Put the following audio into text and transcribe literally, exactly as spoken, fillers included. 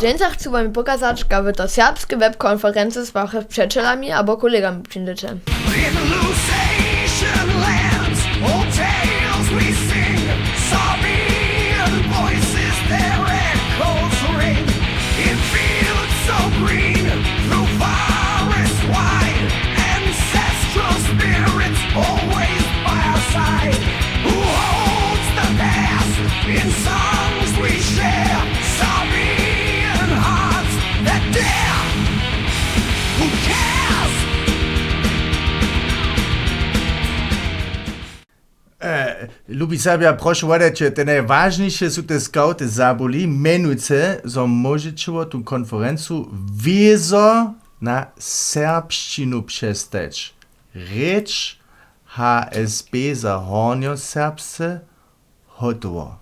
Dźensa chcu wam pokazać, kaž wy do serbskeje webkonferency z wašimi přećelami abo kolegami přińdźeće. In Lusatian lands, old tales we sing, Serbian voices, their echoes ring. In fields so green, through forest wide, ancestral spirits always by our side. Who holds the past in songs we share? Serbian hearts that dare. Who cares? E, lubi Serbja, prošu, wodajće, te najwažniše su te skawty zabuli, mjenujce, zo móžeće tu konferencu wězo na serbšćinu přestać. Rěč H S B za hornjoserbsce hotowo.